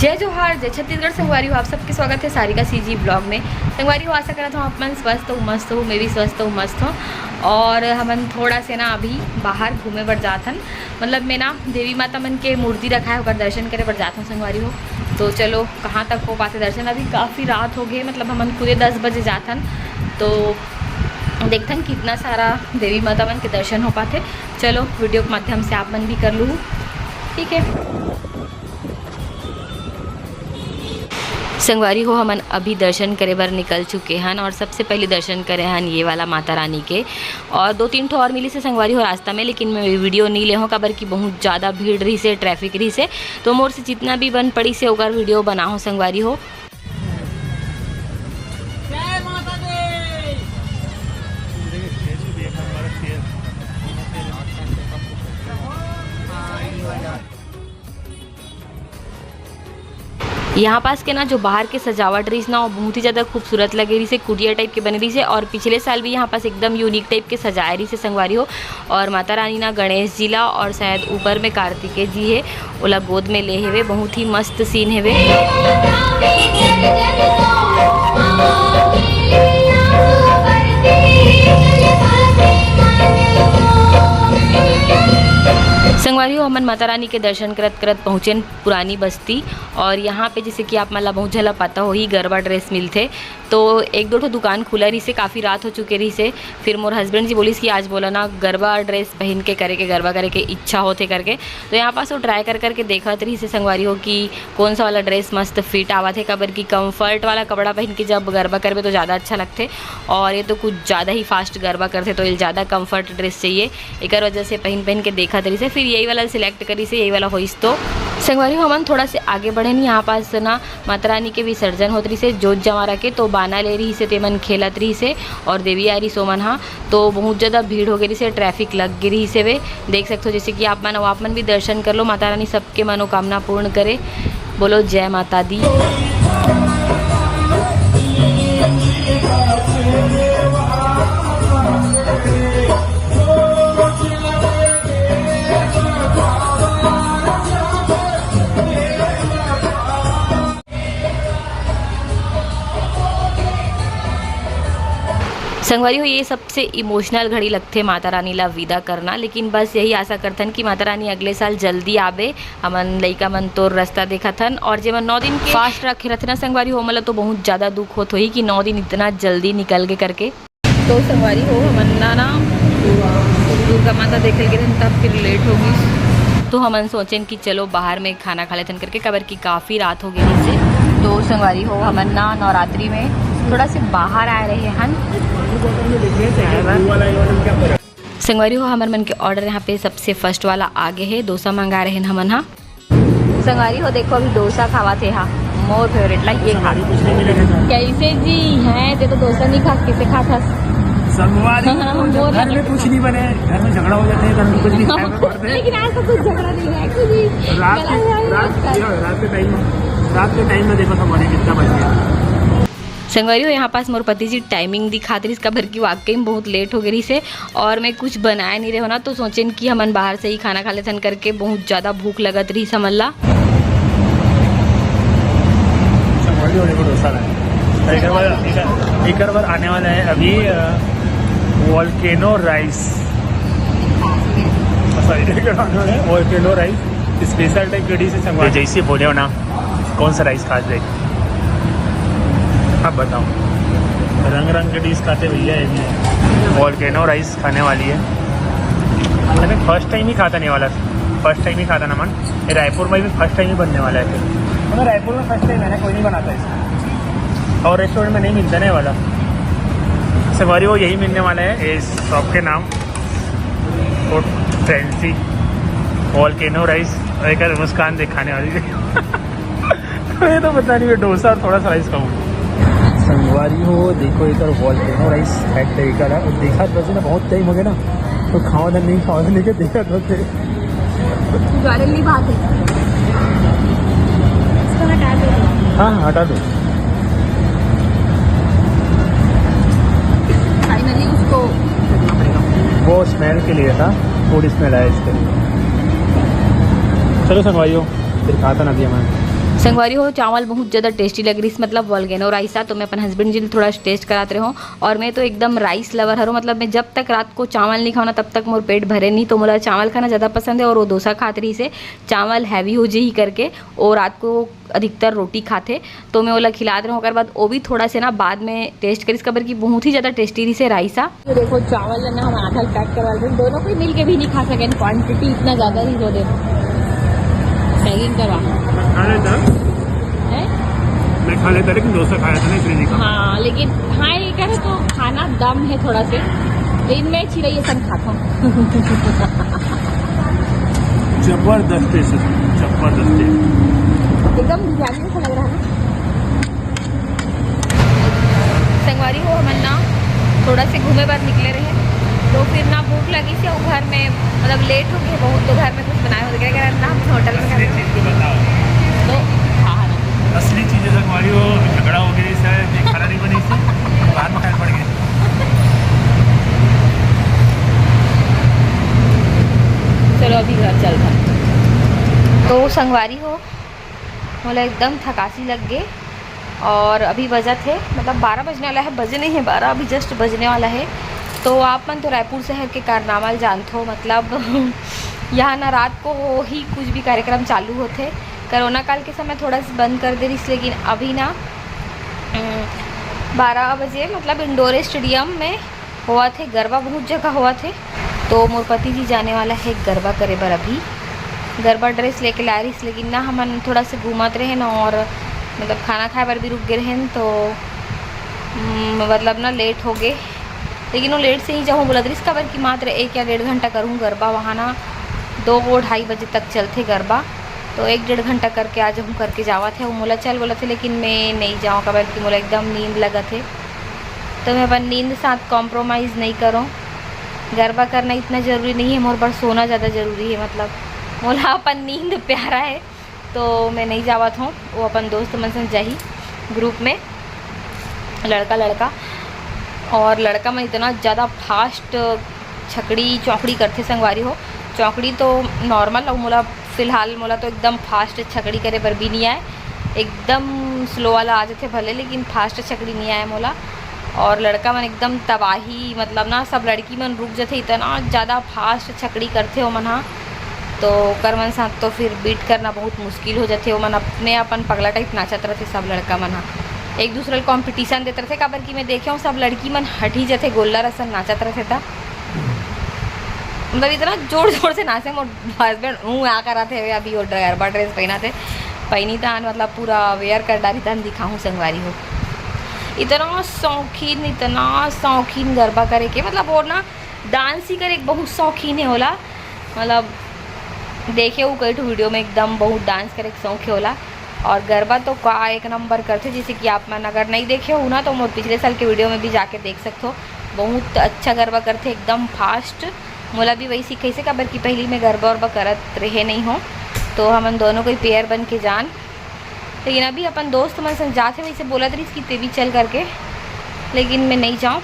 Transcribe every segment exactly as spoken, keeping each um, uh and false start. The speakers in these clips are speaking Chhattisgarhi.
जय जोहार, जय छत्तीसगढ़। संगवारी हो, आप सबके स्वागत है सारिका सीजी ब्लॉग में। संगवारी हो, आशा करत हूँ आप मन स्वस्थ हो, मस्त हो, मैं भी स्वस्थ हूँ, मस्त हूँ। और हमन थोड़ा से ना अभी बाहर घूमे बर जात हन, मतलब मैं ना देवी माता मन के मूर्ति रखा है, ओकर दर्शन करे बर जात हूँ संगवारी हो। तो चलो, कहाँ तक हो पाथे दर्शन, अभी काफ़ी रात हो गए, मतलब हमन खुदे दस बजे जात हन, तो देखथन कितना सारा देवी माता मन के दर्शन हो पाथे। चलो, वीडियो के माध्यम से आप मन भी कर लूहू, ठीक है। संगवारी हो, हमन अभी दर्शन करे बर निकल चुके हन और सबसे पहले दर्शन करे हन ये वाला माता रानी के। और दो तीन ठो और मिलिस हे संगवारी हो रास्ता में, लेकिन मैं वीडियो नहीं ले हूँ, काबर कि बहुत ज़्यादा भीड़ रहिस हे, ट्रैफिक रहिस हे, तो मोर से जितना भी बन पड़िस हे ओकर वीडियो बनाहूँ संगवारी हो। यहाँ पास के ना जो बाहर के सजावट रहिस ना, वो बहुत ही ज़्यादा खूबसूरत लगे रहिस हे, कुटिया टाइप के बने रहिस हे। और पिछले साल भी यहाँ पास एकदम यूनिक टाइप के सजाए रहिस हे संगवारी हो। और माता रानी ना गणेश जी ला और शायद ऊपर में कार्तिकेय जी हे, ओला गोद में ले हेवे। बहुत ही मस्त सीन हेवे। संगवारी हो, हमन माता रानी के दर्शन करत करत पहुँचेन पुरानी बस्ती। और यहाँ पे जैसे कि आप मन ला बहुत झन ला पता होही, गरबा ड्रेस मिलथे। तो एक दो ठो दुकान खुला रहिस हे, काफ़ी रात हो चुके रहिस हे। फिर मोर हस्बैंड जी बोलिस कि आज बोला ना गरबा ड्रेस पहन के करे के, गरबा करे के इच्छा होथे करके। तो यहाँ पास वो ट्राई कर करके देखत रहिस हे संगवारी हो कि कौन सा वाला ड्रेस मस्त फिट आवत हे, काबर कि कंफर्ट वाला कपड़ा पहन के जब गरबा करबे तो ज़्यादा अच्छा लगथे। और ये तो कुछ ज़्यादा ही फास्ट गरबा करथे, तो ये ज़्यादा कंफर्ट ड्रेस चाहिए, एकर वजह से पहन पहन के देखत रहिस हे। फिर यही वाला सिलेक्ट करिस हे, यही वाला होइस। तो संगवारी हो, हमन थोड़ा से आगे बढ़ेन, यहाँ पास ना माता रानी के विसर्जन होत रहिस हे जोत जवारा के, तो बाना ले रहिस हे, तेमन खेलत रहिस हे और देवी आ रहिस ओमन हा, तो बहुत ज़्यादा भीड़ हो गे रहिस हे, ट्रैफिक लग गे रहिस हेवे। देख सकथो जैसे कि आप मन, आप मन भी दर्शन कर लो, माता रानी सबके मनोकामना पूर्ण करे। बोलो जय माता दी। संगवारी हो, ये सबसे इमोशनल घड़ी लगथे माता रानी ला विदा करना, लेकिन बस यही आशा करथन कि माता रानी अगले साल जल्दी आबे। हमन लइका मन तोर रास्ता देखत हन, और जेमन नौ दिन के फास्ट रखे रथे ना संगवारी हो, ओमन ला तो बहुत ज्यादा दुख होत होही कि नौ दिन इतना जल्दी निकल गे करके। तो संगवारी हो, हमन ना, ना दुर्गा माता देखे गे रहेन, तब फिर लेट हो गई। तो हमन सोचेन कि चलो बाहर में खाना खा लेथन करके, काबर कि काफी रात हो गई से। तो संगवारी हो, हमन ना नवरात्रि में थोड़ा से बाहर आए रहे हन। संगवारी हो, हमर मन के ऑर्डर यहाँ पे सबसे फर्स्ट वाला आगे है, डोसा मंगा रहे हन हमन हा। संगवारी हो, देखो अभी डोसा खावा थे हा, मोर फेवरेट ला ये खा। कैसे जी हैं, ते तो डोसा नहीं खा, कैसे खाता? संगवारी हो, जब घर में कुछ नहीं बने, घर में झगड़ा हो जाते हैं, घर में कुछ नहीं खाए में पड़ते हैं। लेकिन आज तो कुछ झगड़ा नहीं है, कुछ भी। रात के, रात के टाइम में, रात के टाइम में देखो संगवारी कितना बज गया। संगवारी हो, यहाँ पास मोर पति जी टाइमिंग दिखात रहिस, काबर कि वाकई में बहुत लेट हो गई रहिस हे और मैं कुछ बनाए नहीं रहे हो ना, तो सोचेन कि हमन बाहर से ही खाना खा लेथन करके, बहुत ज्यादा भूख लगत रहिस हमन ला। संगवारी हो, देखो डोसा है। एक बार, एक बार आने वाला है अभी volcano rice, sorry, volcano rice. Special type की डिश है संगवारी। जैसे बोले हो ना, कौन सा राइस खाते? आप बताओ। रंग रंग के डिश खाते भैया, ये भी वॉल्केनो राइस खाने वाली है। मैंने फर्स्ट टाइम ही खाता नहीं वाला, फर्स्ट टाइम ही खाता ना मन। ये रायपुर में भी फर्स्ट टाइम ही बनने वाला है। मतलब रायपुर में फर्स्ट टाइम है ना, कोई नहीं बनाता इसको, और रेस्टोरेंट में नहीं मिलता ना ये वाला। संगवारी हो, यही मिलने वाला है इस शॉप के नाम, फूड फैंसी। वॉल्केनो राइस, एक मुस्कान दिखाने वाली। ये तो पता नहीं, मैं डोसा और थोड़ा सा राइस खाऊंगा। संगवारी हो, देखो एक वॉल्केनो राइस खाए थे, एक देखा बस ना, बहुत टाइम हो गया ना, तो खावा था नहीं, खावा था नहीं, देखा था। गार्डन नहीं बात है, इसको हटा दो। हाँ, हाँ, हटा दो। फाइनली उसको वो स्मेल के लिए था, फूड स्मेल आया इसके लिए। चलो संगवारी हो, फिर खाता ना दिया मैंने। संगवारी हो, चावल बहुत ज़्यादा टेस्टी लग रही, मतलब वॉल्गेनो राइस था। तो मैं अपन हस्बैंड जी ल थोड़ा टेस्ट करात रहे हूँ। और मैं तो एकदम राइस लवर हरो, मतलब मैं जब तक रात को चावल नहीं खाऊँ ना, तब तक मोर पेट भरे नहीं। तो मोला चावल खाना ज़्यादा पसंद है, और वो डोसा खात रही से चावल हैवी हो जाही करके, वो रात को अधिकतर रोटी खाथे। तो मैं ओला खिलात रहे हूँ, ओकर बाद वो भी थोड़ा से ना बाद में टेस्ट करिस, काबर कि बहुत ही ज़्यादा टेस्टी रही से राइस हा। ये देखो, चावल है ना, हम आधा पैक करवा लेते हैं, दोनों कोई मिल के भी नहीं खा सके, क्वांटिटी इतना ज़्यादा रही। दे पैकिंग करवा। मैं खा लेता। हैं? मैं खा लेता, लेकिन डोसा खाया था ना, इसलिए नहीं खा। हाँ, लेकिन हाँ, ये कह रहे तो खाना दम है थोड़ा से, लेकिन मैं चिड़ै ये सब खाता हूँ। जबरदस्त टेस्ट है, जबरदस्त टेस्ट। एकदम बिरयानी जैसा लग रहा है ना। संगवारी हो, हमन ना थोड़ा से घूमे बर निकले रहे, तो फिर ना भूख लगी से, वो घर में मतलब लेट हो गए बहुत, तो घर में कुछ बनाए हो, तो क्या करा ना, हम होटल में खाना खाए। तो हाँ, हाँ। असली चीज़ है संगवारी हो, झगड़ा हो गया, इसे खाना नहीं बनी, इसे बाहर में खाना पड़ गया। चलो अभी घर चलता। तो संगवारी हो, मोला एकदम थकासी लग गए। और अभी बजत हे, मतलब बारह बजने वाला है, बजे नहीं है बारह, अभी जस्ट बजने वाला है। तो आप मन तो रायपुर शहर के कारनामा ल जानथो, मतलब यहाँ ना रात को हो ही कुछ भी कार्यक्रम चालू होथे। कोरोना काल के समय थोड़ा सा बंद कर दे रहिस, लेकिन अभी ना बारह बजे मतलब इंडोर स्टेडियम में होवत हे, गरबा बहुत जगह होवत हे। तो मोर पति जी जाने वाला है गरबा करे बर। अभी गरबा ड्रेस लेके लाए रहिस, लेकिन ना हमन थोड़ा से घूमत रहे ना, और मतलब खाना खाए बर भी रुक गए रहे, तो हम्म, मतलब ना लेट हो गए। लेकिन वो लेट से ही जाऊँ बोलत रहिस, काबर कि मात्र एक या डेढ़ घंटा करूँ गरबा वहाँ ना, दो वो ढाई बजे तक चलथे गरबा, तो एक डेढ़ घंटा करके आ जाऊँ करके जावत है। वो मोला चल बोलत है, लेकिन मैं नहीं जाऊँ, काबर कि मोला एकदम नींद लगत है। तो मैं अपन नींद साथ कॉम्प्रोमाइज़ नहीं करूँ। गरबा करना इतना ज़रूरी नहीं है, मोर बर सोना ज़्यादा ज़रूरी है। मतलब मोला अपन नींद प्यारा है, तो मैं नहीं जावत हूँ। वो अपन दोस्त मन संग जाही ग्रुप में, लड़का लड़का, और लड़का मन इतना ज़्यादा फास्ट छकड़ी चौकड़ी करथे संगवारी हो। चौकड़ी तो नॉर्मल, और मोला फिलहाल मोला तो एकदम फास्ट छकड़ी करे बर भी नहीं आए, एकदम स्लो वाला आ जाथे भले, लेकिन फास्ट छकड़ी नहीं आए मोला। और लड़का मन एकदम तबाही, मतलब ना सब लड़की मन रुक जथे, इतना ज़्यादा फास्ट छकड़ी करथे ओमन ह। तो ओकर मन साथ तो फिर बीट करना बहुत मुश्किल हो जाथे। ओमन अपने अपन पगला टाइप नाचत रथे सब लड़का मन ह, एक दूसरे ल कॉम्पिटिशन देत रथे, काबर कि मैं देखे हूँ सब लड़की मन हट ही जथे, गोल्लर असन नाचत रथे। त मतलब इतना जोर जोर से नाचे, मोर हस्बैंड ऊँ आ करत हे, अभी वो गरबा ड्रेस पहना थे, पहनी तहन मतलब पूरा वेयर कर डारी तहन दिखाऊँ संगवारी हो। इतना शौकीन, इतना शौकीन गरबा करे के, मतलब वो ना डांस ही करे के बहुत शौकीन है ओला। मतलब देखे हूँ कई ठो वीडियो में एकदम बहुत डांस करे के शौक है ओला। और गरबा तो का एक नंबर करथे, जैसे कि आप मन अगर नहीं देखे हो ना तो मोर पिछले साल के वीडियो में भी जाके देख सकते हो। बहुत अच्छा गरबा करथे, एकदम फास्ट। मोला भी वही सिखाइसे, काबर कि पहली मैं गरबा उरबा करत रहे नहीं हो, तो हमन दोनों कोई पेयर बन के जान। लेकिन अभी अपन दोस्त मन संग जाथे, वैसे बोलत रहिस कि ते भी चल करके, लेकिन मैं नहीं जाऊँ,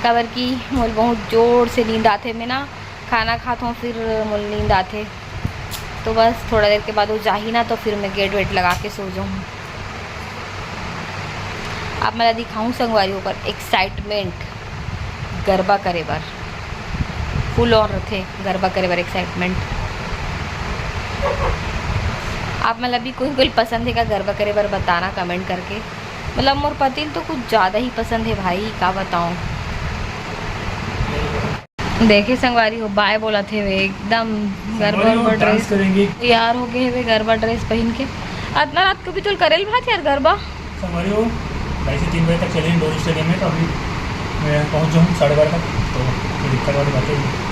काबर कि मोल बहुत जोर से नींद आथे। मैं ना खाना खात हूँ, फिर मोल नींद आथे, तो बस थोड़ा देर के बाद वो जाही ना, तो फिर मैं गेट वेट लगा के सो जाऊँ। आप मैं दिखाऊँ संगवारी, ओकर एक्साइटमेंट गरबा करे बर फुल ऑन रथे, गरबा करे बर एक्साइटमेंट। आप मन ला भी कोई कोई पसंद है का गरबा करे बर, बताना कमेंट करके। मतलब मोर पति ल तो कुछ ज़्यादा ही पसंद है भाई, का बताऊँ। देखे संगवारी हो, बाय बोलत हे वे एकदम गरबा संगवारी हो, उरबा डांस ड्रेस करेंगे। तैयार हो गए हे वे गरबा ड्रेस पहन के। अतना रात को भी तो करेल भात यार गरबा। संगवारी हो, ढाई से तीन बजे तक चले इंडोर स्टेडियम में, तो अभी मैं पहुंच जाऊँ साढ़े बारह तक, तो कोई दिक्कत वाली बात है नहीं।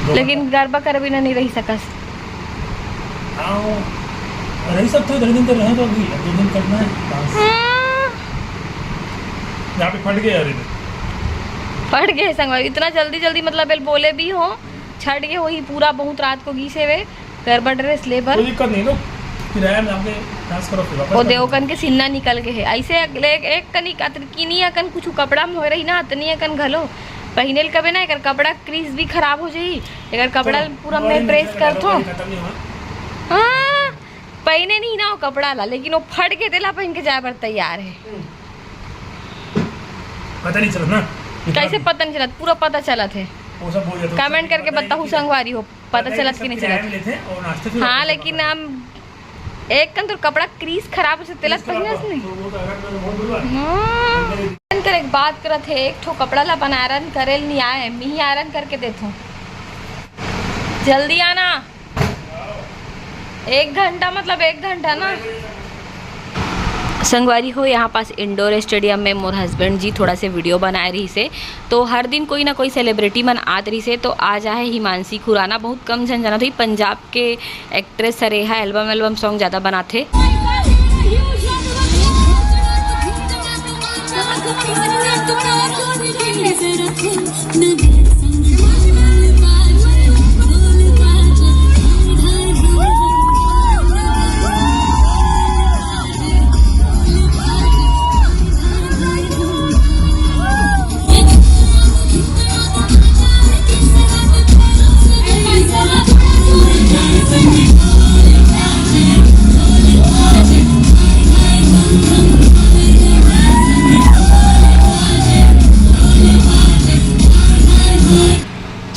दो लेकिन घंटा। गरबा करे बिना नहीं रह सकस। हाँ, वो रह सकते हो, इतने दिन तो रहे तो अभी, अब दो दिन करना है डांस। हाँ। यहाँ पे फट गया यार इधर। फट गए संगवारी, इतना जल्दी जल्दी मतलब बोले भी हो, छट गए वही पूरा बहुत रात को गीसे वे गरबा ड्रेस ले बर। कोई दिक्कत नहीं, तो किराया में आपके डांस करो फिर वापस वो कर दो। देवकन के सिन्ना निकल गए है। ऐसे अगले एक, एक कनी अतरकीनी अकन कुछ कपड़ा में हो रही ना, अतनी अकन घलो पहिने ल कबे ना, एकर कपड़ा क्रीज भी खराब हो जाई, एकर कपड़ा चलो, पूरा मैं प्रेस करथो। हाँ, पहिने नहीं ना वो कपड़ा ला, लेकिन वो फट के तेला पहन के जाए बर तैयार है। पता नहीं चलत ना। कैसे पता नहीं चलत? पूरा पता चलत है। वो सब बोल जाता है। कमेंट करके बताहू संगवारी हो, पता चलत कि नहीं चलत? लेते हैं और नाश्ते फिर हाँ, वापस लेकिन आता है। हम एक कन तो कपड़ा क्रीज खराब हो सकते तेला इसके बाद पहिनस नहीं। तो वो तो अगर मैं बहुत बुरा है। हाँ। आयरन करे के बात करत है, एक ठो कपड़ा ला अपन आयरन करे नहीं आए, मी आयरन करके देथो। जल्दी आना, एक घंटा, मतलब एक घंटा ना। संगवारी हो, यहाँ पास इंडोर स्टेडियम में मोर हस्बैंड जी थोड़ा से वीडियो बनाए रहिसे, तो हर दिन कोई ना कोई सेलिब्रिटी मन आत रहिसे। तो आज आहे हिमांशी खुराना, बहुत कम झन जानत होही, पंजाब के एक्ट्रेस हरे, एहा एल्बम एल्बम सॉन्ग ज़्यादा बनाथे।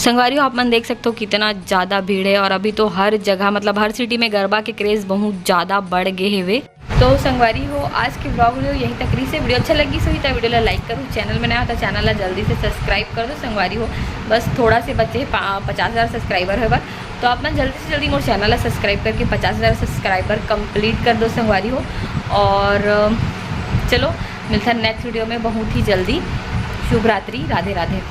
संगवारी हो, आप मन देख सकते हो कितना ज़्यादा भीड़ है और अभी तो हर जगह, मतलब हर सिटी में गरबा के क्रेज़ बहुत ज़्यादा बढ़ गए हेवे। तो संगवारी हो, आज के ब्लॉग वीडियो यहीं तक रहिसे। वीडियो अच्छा लगिस होही तो वीडियो ला लाइक करो, चैनल में नया हो तो चैनल ला जल्दी से सब्सक्राइब कर दो संगवारी हो। बस थोड़ा से बचे हे पा- पचास हज़ार सब्सक्राइबर होय बर, तो आप मन जल्दी से जल्दी मोर चैनल ला सब्सक्राइब करके पचास हज़ार सब्सक्राइबर कंप्लीट कर दो संगवारी हो। और अ, चलो मिलथन नेक्स्ट वीडियो में बहुत ही जल्दी। शुभ रात्रि, राधे राधे।